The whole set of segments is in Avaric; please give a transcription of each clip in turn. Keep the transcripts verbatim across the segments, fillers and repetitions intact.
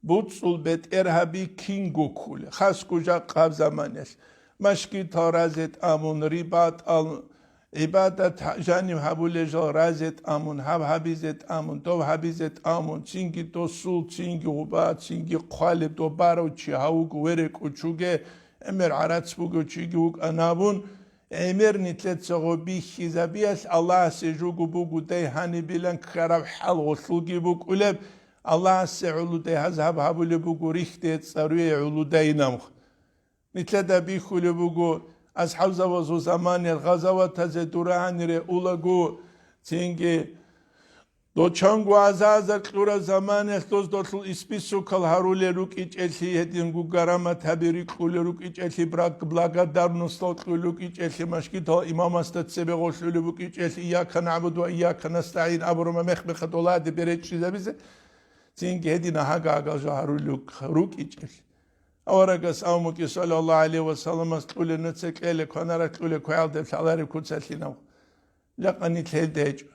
БуцӀцӀул бетӀергьаби кинго кколеб, хасго жакъа гьаб заманаялъ. Машгитал разе тӀамун, рибатал, гӀибадат жаниб гьабулел жал разе тӀамун, гьаб гьабизе тӀамун, доб гьабизе тӀамун, цинги досул, цинги гъуба, цинги хъвалеб доб барав чи гьавуго, верекӀо чуге, гӀемер гӀарац бугев чиги вукӀанабун, гӀемер нилъеца гъо бихьизабиялъ Аллагьасе жуго бугодай гьанибилан ккараб хӀал гъолъулги букӀулеб, Аллагьасе гӀолодай гьаз гьаб гьабулеб буго, рихьде цӀаруе гӀолодайинаб. Нилъеда бихьулеб буго, асхӀабзабазул заманаялъ гъазаватазе дура гьанире улаго, цинги дов чанго аза-азар кьураб заманаялъ доздолъул исписокал гьарулел рукӀичӀелъи, гьединго гарамат гьаби рикьулел рукӀичӀелъи, браг-, благодарностал кьулел рукӀичӀелъи, машгидал имамасда цебе гъолъулеб букӀичӀелъи, «Ийяка нагӀбуду ва ийяка настагӀин» абураб мехмеха доладе беречӀчӀизабизе, цинги гьедина гьага-гьагал жо гьарулел рукӀичӀелъи. Аварагас абун букӀи, саллаллагьу гӀалайгьи ва салламас, кьулел нуца кьеле кванараб кьулел квегӀалде лъалареб куцалъинав. Жакъа нилъ гьелда гьечӀо.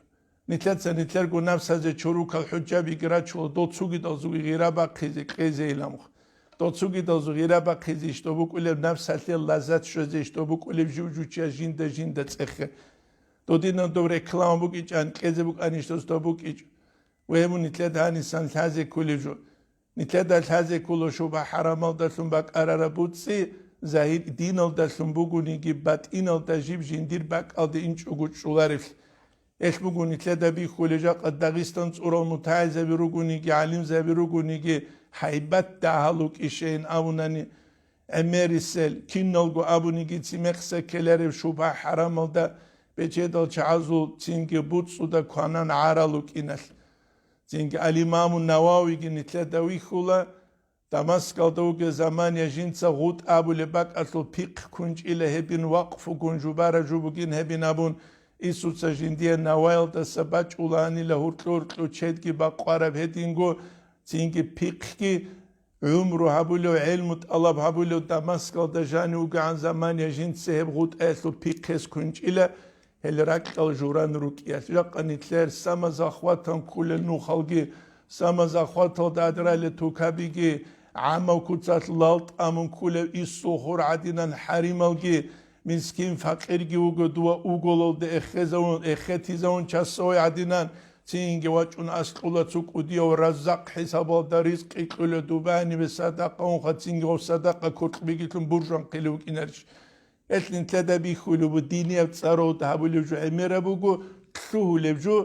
Нилъеца нилъерго напсазе чорокал хӀужабиги рачула, дол цугидалзуги гъира бахъизе кьезейилан. Дол цугидалзу гъира бахъизе иш доб букӀулеб, напсалъе лаззат щвезе иш доб букӀулеб, жив-жучияс жинда-жинда цӀехе. Додинан доб реклама букӀичӀан, кьезе букӀанищ дос доб букӀичӀо. Вегьму нилъеда гьанисан лъазе кколеб жо. Нилъеда лъазе ккола шубгьа-хӀарамалдалъун бакӀарараб буцӀцӀи, загьир диналдалъун бугониги, батӀиналда жиб жиндир бакӀалде инчӀого чӀоларевлъи. Гьелъ буго нилъеда бихьулеб, жакъа Дагъистан цӀурал мутагӀилзаби ругониги, гӀалимзаби ругониги, гьайбат дагьал вукӀищайин абунани, гӀемерисел, киналго абуниги, цимехъса ккелареб шубгьа-хӀарамалда бечедал чагӀазул цинги буцӀцӀуда кванан гӀарал вукӀиналъ. Цинги ал-Имаму Нававиги нилъеда вихьула, Дамаскалда вугев замания жинца гъутӀ абулеб бакӀалъул пихъ кунчӀила гьебин, вакъфугун жубара жубугин гьебин абун, Исуца жиндие Наваялдаса бачӀулаанила гьуркьу-гьуркьу чедги бакъвараб гьединго, цинги пихъги, гӀумру гьабулев, гӀелму тӀалаб гьабулев Дамаскалда жанив вугегӀан замания жинца гьеб гъутӀаялъул пихъ гьес кунчӀила, гьел ракьал журан рукӀиялъ. Жакъа нилъер самозахватан кколел нухалги, самозахваталда адралел тукабиги, гӀамав куцалъ лал тӀамун кколев исул хур гӀадинан хӀарималги, мискин-факъирги вуго дова уголалде эхезавун, эхетизавун часове гӀадинан, цинги вачӀун аскьула цо кӀудияв Раззакъ хӀисабалда ризкъи кьула дубаниве садакъа унха, цинги гъов садакъа куркьбигилъун буржан хъилев вукӀинарищ? Гьелъ нилъеда бихьулеб бу, динияб цӀаралда гьабулеб жо гӀемераб буго, лъугьулеб жо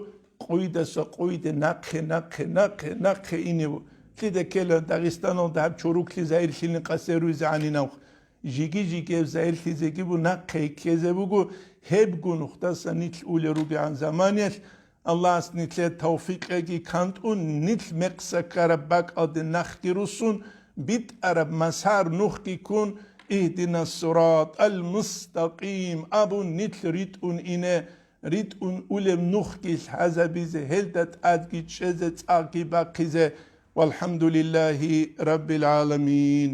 къуйдаса къуйде нахъе, нахъе, нахъе, нахъе инеб бу. Лъида ккела Дагъистаналда гьаб чоруклъи загьирлъилин къасер руйзе гӀанинавх. Жиги-жигеб загьирлъизеги бу нахъе ккезе буго, гьебго нухдаса нилъ улел ругегӀан заманиялъ, Аллагьас нилъее тавфикъ кьеги кантӀун, нилъ мекъса ккараб бакӀалде нахги руссун, битӀараб масар нухги ккун, «Игьдинас сиратал мустакъим» абун, нилъ ритӀун ине, ритӀун улеб нухги лъазабизе, гьелда тӀадги чӀезе, цӀакъги бахъизе. ВалхӀамдулиллагьи раббил гӀаламин.